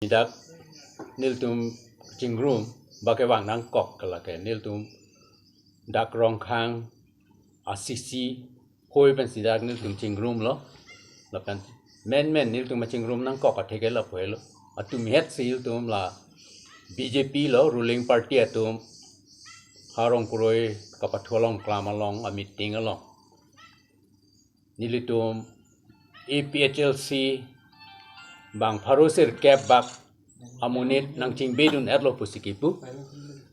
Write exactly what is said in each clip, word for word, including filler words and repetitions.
Dak nelitum chingrum ba kevang nangkok ke lake nelitum dak Rongkhang a C C hoi pensi dak nelitum chingrumlo. Lapen menmen nelitum chingrum nangkok atheke lapu helo. Atum het si nelitum la B J P lo, ruling party atum ha Rongkroi kapathu along klam along a meeting along nelitum A P H L C bang pharo sirkep bak amonit nangchingbedun-etlo pusi kipu.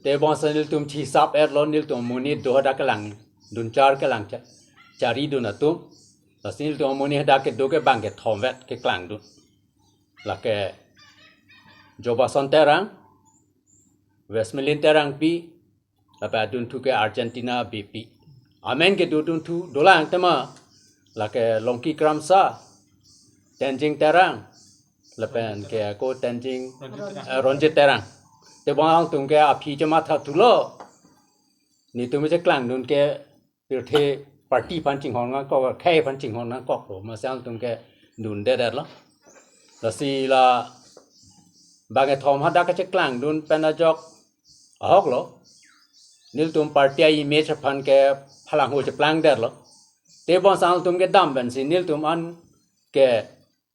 Tebonsa nelitum chisap-etlo, nelitum amonit do hadak kelangdun char kelang cha-, charidun atum. Lasi nelitum amonit hadak kedo ke bang kethom vet keklangdun. Lake Jobason Terang, Westmelin Terangpi, lapen adunthu ke Argentina Beypi. Amen kedo dunthu dolang tema, lake Longki Kramsa, Tenzing Terang, lapen ke ako Tenzing, eh, Ronjit Terang. Tebonsa alangtum ke aphi chemathathulo. Nelitum cheklangdun ke pirthe party aphan chinghon nangkok, khei aphan chinghon nangkoklo, amatsi alangtum kedunde-etlo. Lasi la bang kethom hadak kecheklangdun pen ajok ahoklo. Nelitum party a-image aphan ke phalangho cheplangdetlo. Tebonsa alangtum kedam pensi nelitum an ke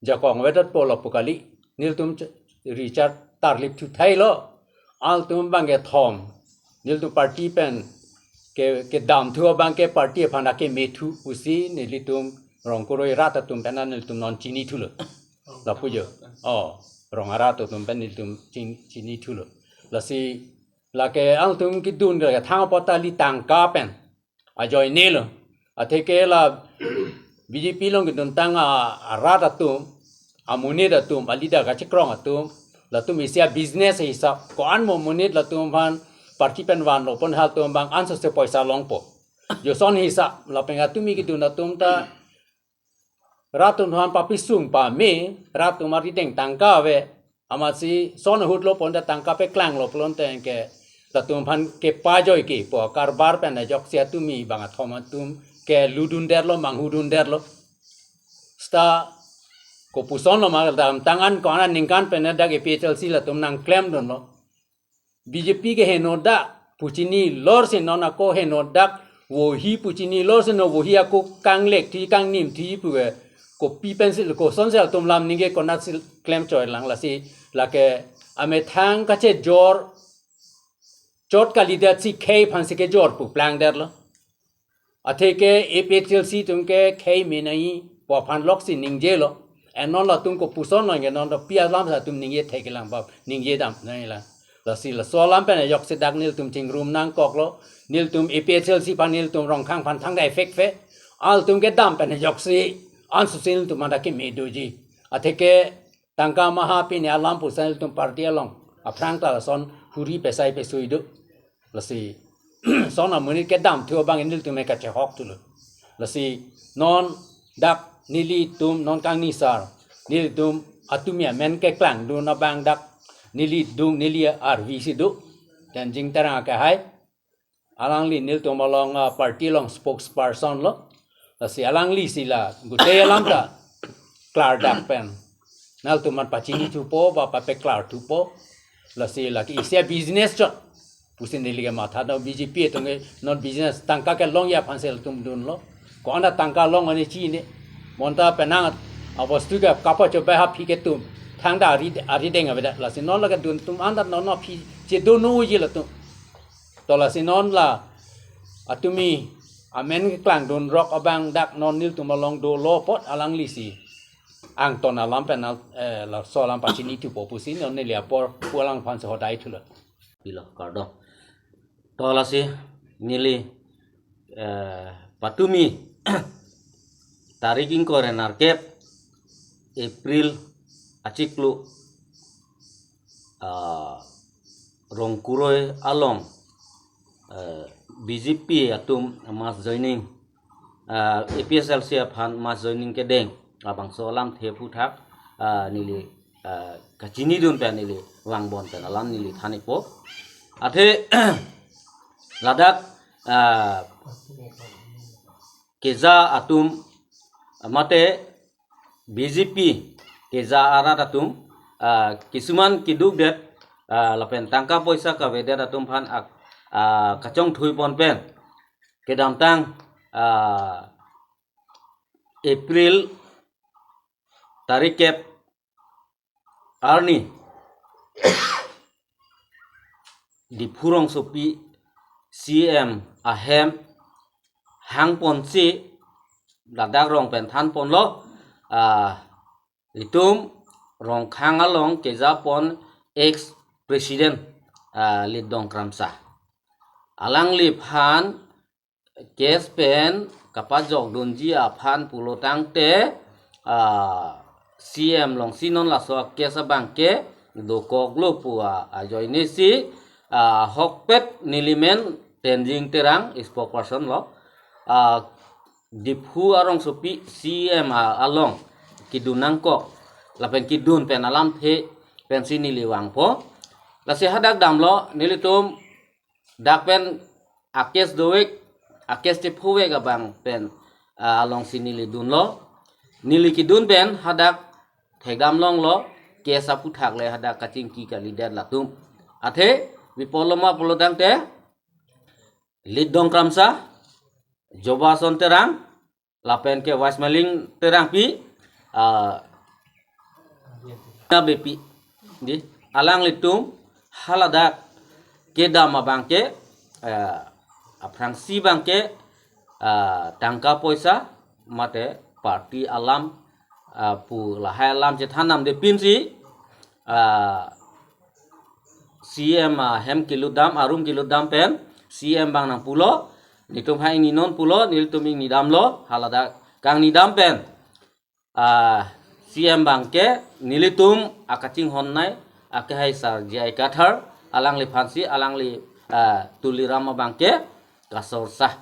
jakong vedet po lapu kali. Nelitum ch-, Richard tarlip thuthailo. Alangtum bang kethom nelitum party pen ke, kedamthu abang ke party aphan akemethu pusi nelitum Rongkroi rat atum pen nelitum non chinithulo. Lapu jo. Oh, rong arat atum pen nelitum chin-, chinithulo. Lasi lake alangtum kedun ke thang apot kali, tangka pen ajoinelo. Atheke la B J P along keduntang a, arat atum, amonit atum, a-leader kachekrong atum, latum isi a-business hisap, ko-an mo monit latum aphan party pen vanlo pon halatum abang ansose poisa longpo. Joson hisap, lapen atum kedun atum ta rat atum aphan papisung pame, rat atum arideng tangka ave, amatsi son ahutlo pon ta tangka peklanglo pulote ke latum aphan kepajoi kepo karbar pen ajoksi atum bang kethom atum keludundetlo, manghudundetlo. Seta kopuson lo ma kedamtang an ko-an aningkan pen dak A P H L C latum nangklemdunlo. B J P ke henodak pu chinilor si non ako henodak wohi pu chinilor si non wohi ako kanglek thi kangnim thi pu ke kopi pensi kosonsi latum lam ningje konatsi klem choilang. Lasi lake amethang kachejor chot kalidet si khei aphansi kejor pu plangdetlo. Atheke A P H L C atum ke khei me nangji pu aphan loksi ningjelo. Anke non latum kopuson nangke non to pi alam si latum ningje theklangpo, ningje dam nanglang. Lasi laso alam pen ajoksi dak nelitum chingrum nangkoklo. Nelitum A P H L C aphan, nelitum Rongkhang aphan thangta effect ve. Alangtum kedam pen ajoksi ansose nelitum anta keme doji. Atheke tangka maha pine alam pusi nelitum party along aphrang ta lason huri pesai pesui do. Lasi son amonit kedamthu abang nelitum ke kachehokthulo. Lasi non dak nelitum non kangnisar, nelitum atum amen keklangdun abang dak neli dung, neli arvi si do, Tenzing Terang akehai. Alangli nelitum along, ah, party along spokesperson lo. Lasi alangli si la gutei alam ta klardak pen nelitum aphan pachinithupo ba papeklarthupo. Lasi lake isi a-business chot pusi neli kematha do. B J P atum ke non business tangka kelongji aphansi latum dunlo. Ko-an ta tangka long ani chine. Bonta penang abostu ke kapachobai aphi ke tum thangta ari, arideng avedet. Lasi non lake dun atum anta non aphi chedonoji latum. To lasi non la atum amen keklangdun rok abang dak non nelitum along dolo apot alangli si angton alam pen al-, eh, laso alam pachinithupo pusi non neli apor pu alang aphansi hodai thulo. Pilo kardom. To lasi neli, eh, patumi tarik ingkoi ra nerkep April achiklo, ah, Rongkroi along, eh, B J P atum mass joining, ah, A P H L C aphan mass joining kedeng labangso alamthe aphuthak, ah, neli, ah, kachinidun pen neli vangbom pen alam neli than-ikpo. Athe ladak, ah, keja atum mate B J P keja arat atum, ah, kisuman keduk det, ah, lapen tangka poisa kavedet atum aphan ak-, ah, kachongthui pon pen kedamtang, ah, April tarik kep arni Diphu rongsopi C M ahem hang ponsi ladak rong pen than ponlo, ah, itum Rongkhang along keja pon ex president, ah, Lidong Kramsa. Alangliphan case pen kapajok dunji aphan pulo tangte, ah, C M alongsi non laso case abangke dokoklo pu a-, ajoinesi, ah, ahokpet nelimen Tenzing Terang spokesperson lo, ah, Diphu arongsopi C M a-, along kedun nangkok lapen kedun pen alamthe pensi neli vangpo. Lasi hadak damlo, nelitum dak pen a-case dovek, a-case chephovek abang pen, ah, alongsi neli dunlo. Neli kedun pen hadak thekdam longlo, case aphuthak le hadak kachingki kalidet latum. Athe, pi apotlo ma pulo tangte, Lidong Kramsa, Jobason Terang, lapen ke Vice Maling Terangpi, ah, na bepi. Di, alanglitum haladak kedam abangke, ah, aphrangsi abangke, ah, tangka poisa mate party alam, ah, pu lahai alam chethan damde pinsi, ah, C M ahem kelutdam, arum kelutdam pen, C M abang nangpulo, netum ha ingni non pulo, nelitum ingni damlo, haladak kangnidam pen, ah, C M abangke, nelitum akachinghonnei, akehai Sar J I Kathar, alangliphansi, alangli, ah, Tuliram abangke, kasorsa.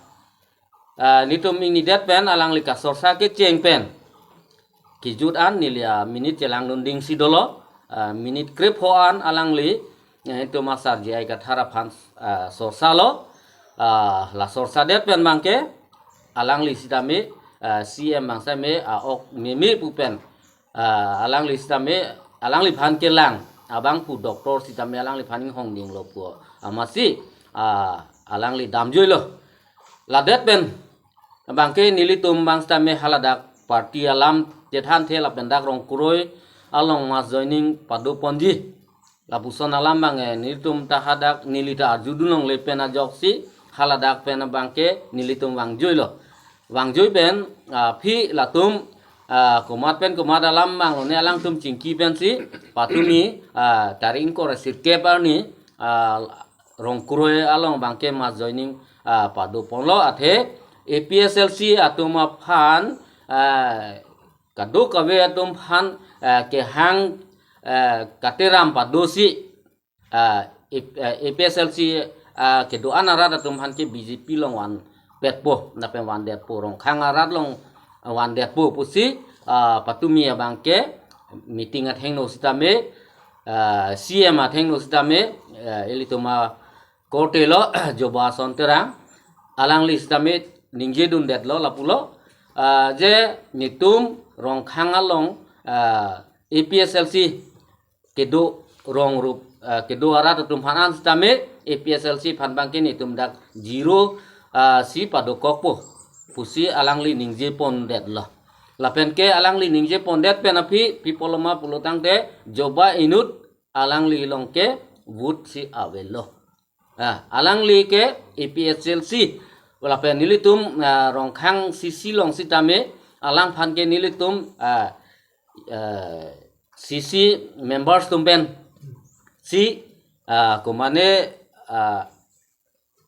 Ah, netum ingnidet pen, alangli kasorsa kecheng pen kejut an neli a-minute chelangdun dingsi dolo, ah, minute krepho an alangli, eh, itum a-Sar J I Kathar aphan, ah, sorsalo, ah, la sorsadet pen abangke, alangli sitame, ah, C M abang sitame, ah, ok meme pu pen, ah, alangli sitame, alangliphan kelang, abang pu doctor sitame alangliphan inghong dinglo pu, ah, amatsi, ah, alangli damjuilo. Ladet pen, abangke nelitum abang sitame haladak party alam chethanthe lapen dak Rongkroi along mass joining pado ponji. Lapuson alam abang, eh, nelitum ta hadak neli ta arjudun longle pen ajoksi haladak pen abangke nelitum vangjuilo. Vangjui pen, ah, aphi latum, ah, komat pen komat alam abang lone alangtum chingki pensi patumi, ah, tarik ingkoi ra sirkep arni, ah, Rongkroi along abangke mass joining, ah, pado ponlo athe A P S L C atum aphan, ah, kadokave atum aphan, ah, kehang, ah, kateram padosi, ah, A-, ah, A P S L C, ah, kedo-an arat atum aphan ke B J P along vanpetpo, lapen vandetpo, Rongkhang arat along vandetpo pusi, ah, patumi abangke meeting athengno sitame, ah, C M athengno sitame, ah, ilitum akorte lo, Jobason Terang, alangli sitame ningjedundetlo lapulo, ah, je netum Rongkhang along, ah, A P S L C kedo rong rup, ah, kedo arat atum aphan an sitame A P S L C aphan abangke netum dak zero, ah, si padokokpo pusi alangli ningje pondetlo. Lapen ke alangli ningje pondet pen aphi pi apotlo ma pulo tangte Joba inut alangli along ke vote si avelo. Ah, alangli ke A P S L C, lapen nelitum, ah, Rongkhang C C along sitame, alangphan ke nelitum, ah, ah, C C members atum pensi, ah, komane, ah,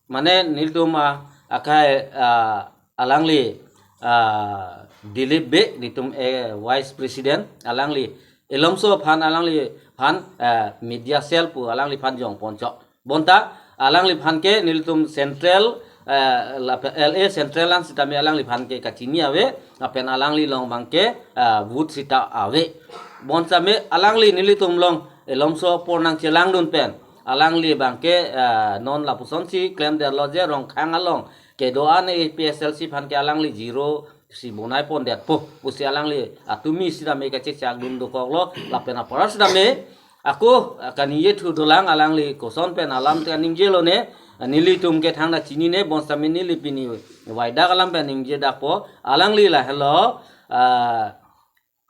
mane nelitum, ah, akai, ah, alangli, ah, Dilip Bey, netum, eh, Vice President, alangli, elomso aphan alangliphan, ah, media cell pu alangliphan jong ponchok. Bonta, alangliphan ke nelitum Central, eh, la, L A Central an sitame alangliphan ke kachini ave, lapen alangli along abangke, eh, vote sita ave. Bonsitame alangli nelitum along, elomso apor nangchelangdun pen. Alangli abangke, eh, non lapusonsi klemdetlo je Rongkhang along kedo-an A P S L C aphan ke alangli zero si bonai pondetpo pusi alangli atumi sitame kachechak dun dokoklo, lapen apar sitame ako, ah, kaningje thu dolang, alangli koson pen alam kaningjelo ne, ah, nelitum ke thangta chinine, bonsitame neli pini waidak alam pen ningjedakpo, alangli lahelo, ah,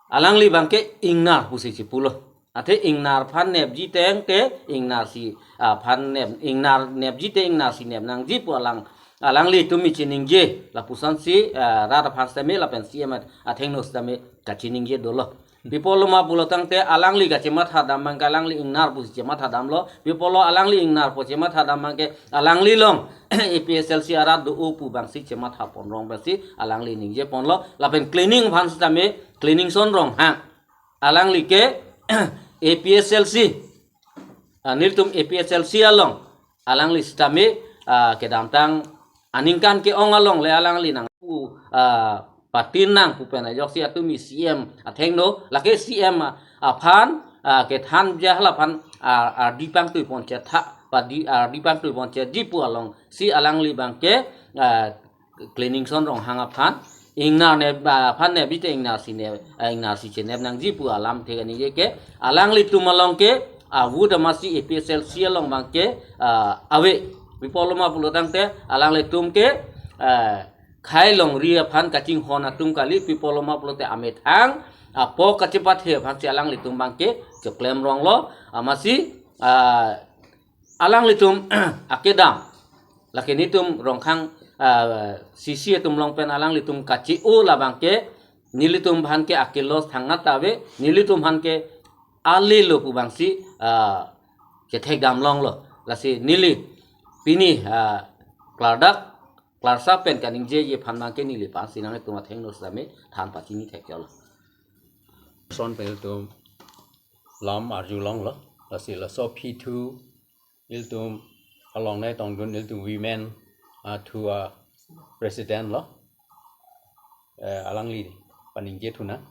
alangli abangke ingnar pusi chipulo. Athe ingnar aphan nepji teng te ingnar si, ah, aphan nep, ingnar nepji te ingnar si nep nangji pu alang, alangli atumi chiningje, lapusonsi, ah, rat aphan sitame lapen C M athengno sitame kachiningje dolo. Pi apotlo ma pulo tangte alangli kachematha dam abangke alangli ingnar pusi chematha damlo. Pi apotlo alangli ingnar pu chematha dam abangke alangli along A P H L C arat do-o pu abangsi chematha ponrong abangsi alangli ningje ponlo. Lapen cleaning aphan sitame Cleaningson Ronghang, alangli ke A P H L C, ah, nelitum A P H L C along alangli sitame, ah, kedamtang aningkan ke-ong along le alangli nangpu, ah, patin nang pu pen ajoksi atumi C M athengno, lake C M aphan, ah, kethan ja hala aphan, ah, ardi pangtui pon chetha, padi ardi pangtui pon chetji pu alongsi alangli abangke, ah, Cleaningson Ronghang aphan ingnar nep, ah, aphan nepji te ingnar si nep, ah, ingnar si chenep nangji pu alamthe kaningje ke alanglitum along ke, ah, ahut amatsi A P H L C along abangke, ah, ave. Pi apotlo ma pulo tangte alanglitum ke, ah, khei longri aphan kachinghon atum kali, pi apotlo ma pulote amethang apok kachepathe aphansi alanglitum abangke choklem ronglo, amatsi, ah, alanglitum akedam, lake nelitum Ronghang, ah, C C atum along pen alanglitum kache-o la abangke nelitum aphan ke akelos thangnat ave, nelitum aphan ke alelo pu abangsi, ah, chethek dam longlo. Lasi neli pini, ah, klardak klarsa pen kaningjeji aphan abangke neli aphansi nanglitum athengno sitame than pachini thekchotlo. Son pen ilitum lam arju longlo, lasi laso aphi thu ilitum along nai tongdun ilitum women, ah, thu a president lo, eh, alangli paningje thu nang.